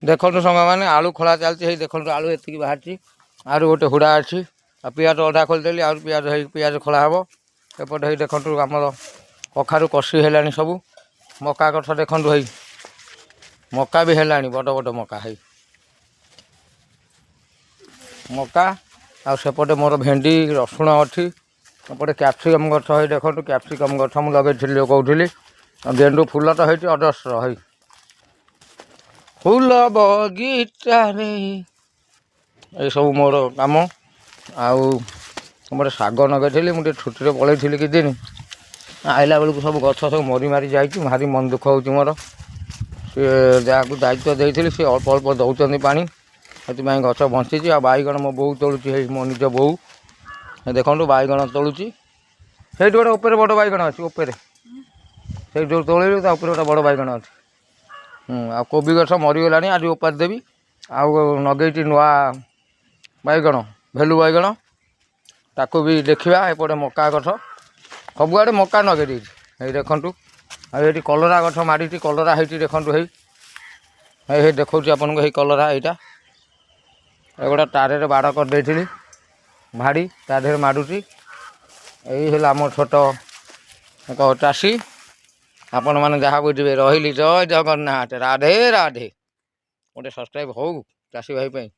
ଦେଖନ୍ତୁ ସାଙ୍ଗମାନେ, ଆଳୁ ଖୋଳା ଚାଲିଛି। ହେଇ ଦେଖନ୍ତୁ, ଆଳୁ ଏତିକି ବାହାରିଛି। ଆହୁରି ଗୋଟେ ହୁଡ଼ା ଅଛି। ଆଉ ପିଆଜ ଅଧା ଖୋଲିଦେଲି, ଆହୁରି ପିଆଜ ହେଇ ପିଆଜ ଖୋଳା ହେବ। ଏପଟେ ହେଇ ଦେଖନ୍ତୁ, ଆମର କଖାରୁ କଷି ହେଲାଣି ସବୁ। ମକା ଗଛ ଦେଖନ୍ତୁ, ହେଇ ମକା ବି ହେଲାଣି, ବଡ଼ ବଡ଼ ମକା। ହେଇ ମକା। ଆଉ ସେପଟେ ମୋର ଭେଣ୍ଡି, ରସୁଣ ଅଛି। ଏପଟେ କ୍ୟାପ୍ସିକମ୍ ଗଛ, ହେଇ ଦେଖନ୍ତୁ, କ୍ୟାପ୍ସିକମ୍ ଗଛ ମୁଁ ଲଗେଇଥିଲି, ଯୋଉ କହୁଥିଲି। ଆଉ ଗେଣ୍ଡୁ ଫୁଲ ତ ହେଇଛି ଅଜସ୍ର। ହେଇ ଫୁଲ ବଗିଚାରେ। ଏସବୁ ମୋର କାମ। ଆଉ ମୋର ଶାଗ ଲଗେଇଥିଲି। ମୁଁ ଟିକେ ଛୁଟିରେ ପଳେଇଥିଲି କିଛି ଦିନ। ଆଇଲା ବେଳକୁ ସବୁ ଗଛ ସବୁ ମରି ମାରି ଯାଇଛି। ଭାରି ମନ ଦୁଃଖ ହେଉଛି ମୋର। ସିଏ ଯାହାକୁ ଦାୟିତ୍ୱ ଦେଇଥିଲି, ସିଏ ଅଳ୍ପ ଅଳ୍ପ ଦେଉଛନ୍ତି ପାଣି, ସେଥିପାଇଁ ଗଛ ବଞ୍ଚିଛି। ଆଉ ବାଇଗଣ ମୋ ବୋଉ ତୋଳୁଛି। ହେଇ ମୋ ନିଜ ବୋଉ, ଦେଖନ୍ତୁ, ବାଇଗଣ ତୋଳୁଛି। ସେଇଠି ଗୋଟେ ଉପରେ ବଡ଼ ବାଇଗଣ ଅଛି। ଉପରେ ସେଇ ଯେଉଁ ତୋଳିଲୁ, ତା ଉପରେ ଗୋଟେ ବଡ଼ ବାଇଗଣ ଅଛି। ଆଉ କୋବି ଗଛ ମରିଗଲାଣି, ଆଜି ଓପାଡ଼ି ଦେବି। ଆଉ ଲଗେଇଛି ନୂଆ ବାଇଗଣ, ଭେଲୁ ବାଇଗଣ, ତାକୁ ବି ଦେଖିବା। ଏପଟେ ମକା ଗଛ, ସବୁଆଡ଼େ ମକା ଲଗେଇ ଦେଇଛି। ଏଇ ଦେଖନ୍ତୁ। ଆଉ ଏଇଠି କଲରା ଗଛ ମାଡ଼ିଛି, କଲରା ହେଇଛି। ଦେଖନ୍ତୁ, ହେଇ ହେଇ ହେଇ ଦେଖାଉଛି ଆପଣଙ୍କୁ। ହେଇ କଲରା ଏଇଟା। ଏଗୁଡ଼ା ତାରରେ ବାଡ଼ କରିଦେଇଥିଲି, ଭାଡ଼ି ତା ଦେହରେ ମାଡ଼ୁଛି। ଏଇ ହେଲା ଆମ ଛୋଟ ଏକ ଚାଷୀ। ଆପଣମାନେ ଯାହା ବୁଝିବେ। ରହିଲି, ଜୟ ଜଗନ୍ନାଥ, ରାଧେ ରାଧେ। ଗୋଟେ ସବସ୍କ୍ରାଇବ୍ ହଉ ଚାଷୀ ଭାଇ ପାଇଁ।